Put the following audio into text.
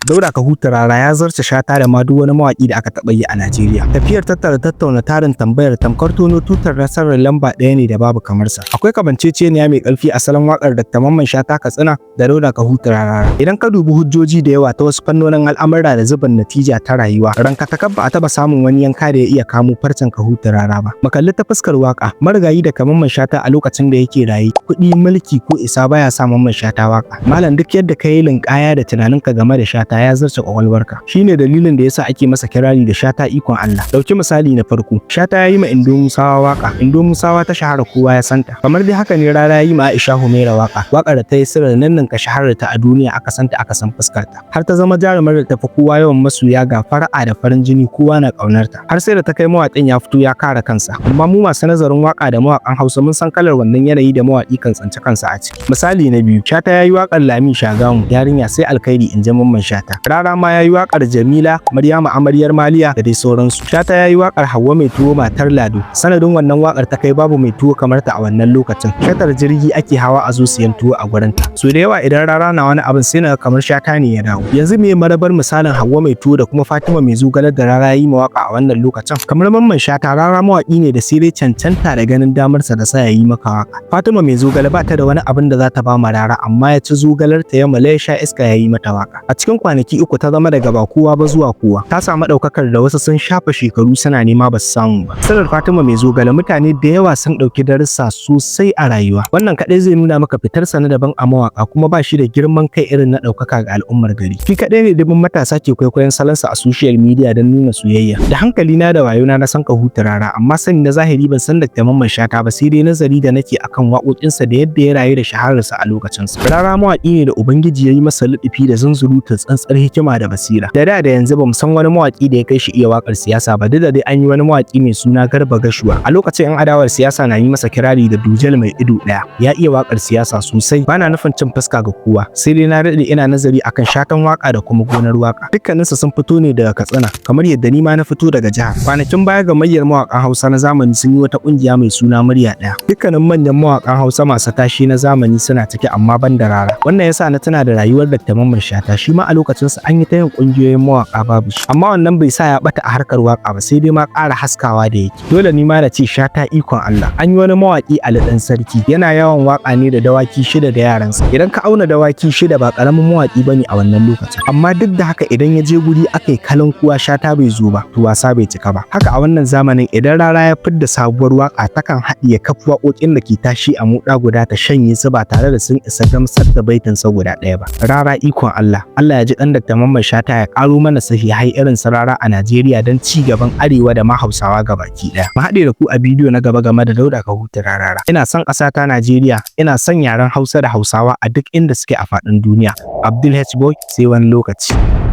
Dauda Kahutu Rara ya zarce Shata da ma duk wani mawaki da aka taɓa yi a Najeriya. Tafiyar tattara tattauna tarin tambayar tamkar tono tutar nasarar lamba ɗaya ne da babu kamar sa. Akwai kamanceceniya mai ƙarfi a salon waƙar Dr. Mamman Shata Katsina da Dauda Kahutu Rarara. Idan ka dubi hujjoji da yawa ta wasu fannonin al'amura da zubin natija ta rayuwa, ranka ta ba a taɓa samun wani yanka da ya iya kamo farcen Kahutu Rara ba. Makalli ta fuskar waka, marigayi da Mamman Shata a lokacin da yake raye, kuɗi, mulki ko isa baya sa Mamman Shata waka. Malam, duk yadda ka yi linƙaya da tunaninka game da Shata, ya zarce kwakwalwarka. Shine dalilin da yasa ake masa kirari da Shata ikon Allah. Dauki misali na farko, Shata ya yi ma Indo Musawa waka. Indo Musawa ta shahara, kowa ya santa. Kamar dai haka ne Rara ya yi ma Aisha Humaira waka. Wakar da ta yi sirrin nan ka shaharar ta a duniya, aka santa, aka san fuskarta. Har ta zama jarumar da tafi kowa yawan masoya, ga fara'a da farin jini, kowa na ƙaunarta. Har sai da ta kai mawaƙin ya fito ya kare kansa. Amma mu masu nazarin waka da mawaƙan Hausa mun san kalar wannan yanayi da mawaƙi kan tsinci kansa a ciki. Misali na biyu, Shata ya yi waƙar Lami Shagamu, yarinya sai alkhairi, in ji Mamman Shata. Rara ma ya yi waƙar Jamila, Maryama amaryar Maliya da dai sauransu. Shata ya yi waƙar Hauwa mai tuwo matar Lado. Sanadin wannan waƙar ta kai babu mai tuwo kamar ta a wannan lokacin. Shatar jirgi ake hawa a zo siyan tuwo a gurinta. So da yawa idan Rara na wani abin, sai na kamar Shata ne ya dawo. Yanzu me marabar misalin Hauwa mai tuwo da kuma Fatima mai zogalar da Rara yi mawaka a wannan lokacin? Kamar Mamman Shata, Rara mawaƙi ne da sai dai cancanta da ganin damarsa da sa ya yi maka waka. Fatima mai zogale ba ta da wani abin da za ta ba ma Rara, amma ya ci zogalar ta, ya mala, ya sha iska, ya yi mata waka. A cikin kwanaki 3 ta zama daga ba kowa ba zuwa kowa. Ta samu ɗaukakar da wasu sun shafa shekaru suna nema ba su samu ba. Sanar Fatima mai zogale, mutane da yawa sun ɗauki darussa sosai a rayuwa. Wannan kaɗai zai nuna maka fitarsa na daban a mawaka, kuma ba shi da girman kai irin na ɗaukaka ga al'ummar gari. Shi kaɗai ne dubin matasa ke kwaikwayon salonsa a social media don nuna soyayya. Da hankali na da wayona na san Kahutu Rara, amma sani na zahiri ban san Dr. Mamman Shata ba, sai dai nazari da nake akan waƙoƙinsa da yadda ya rayu da shahararsa a lokacinsa. Rara mawaƙi ne da Ubangiji ya yi masa luɗufi da zunzuruta tsantsar hikima da basira. Da da da yanzu bamu san wani mawaƙi da ya kai shi iya waƙar siyasa ba, duk da dai an yi wani mawaƙi mai suna Garba Gashuwa. A lokacin 'yan adawar siyasa na yi masa kirari da Dujal mai ido ɗaya. Ya iya waƙar siyasa sosai. Bana nufin cin fuska ga kowa, sai dai na daɗe ina nazari akan shatan waƙa da kuma gonar waƙa. Dukkaninsu sun fito ne daga Katsina, kamar yadda ni ma na fito daga jihar. Kwanakin baya gamayyar mawaƙan Hausa na zamani sun yi wata ƙungiya mai suna Murya Ɗaya. Dukkanin manyan mawaƙan Hausa masu tashi na zamani suna ciki, amma ban da Rara. Wannan yasa na tuna da rayuwar Dr. Mamman Shata, shi ma a lokacin sa an yi ta yin ƙungiyoyin mawaƙa babu shi. Amma wannan bai sa ya bata a harkar waƙa ba, sai dai ma ƙara haskawa da yake. Dole ni ma na ce Shata ikon Allah. An yi wani mawaƙi Ali Ɗan Sarki, yana yawan waƙa ne da dawaki shida da yaransa. Idan ka auna dawaki shida, ba ƙaramin mawaƙi bane a wannan lokacin. Amma duk da haka, idan ya je guri aka yi kalan kuwa Shata bai zo ba, to wasa bai cika ba. Haka a wannan zamanin, idan Rara ya fidda sabuwar waƙa, takan haɗiye kaf waƙoƙin da ke tashi a muɗa guda, ta shanye su ba tare da sun isa gamsar da baitin sa guda ɗaya ba. Rara ikon Allah. Allah ya ji ɗan Dr. Mamman Shata, ya ƙaro mana sahihai irin su Rara a Najeriya don ci gaban Arewa da ma Hausawa gabaki ɗaya. Mu haɗe da ku a bidiyo na gaba game da Dauda Kahutu Rarara. Ina son ƙasa ta Najeriya, ina son yaren Hausa da Hausawa a duk inda suke a faɗin duniya. Abdul H Boy, sai wani lokaci.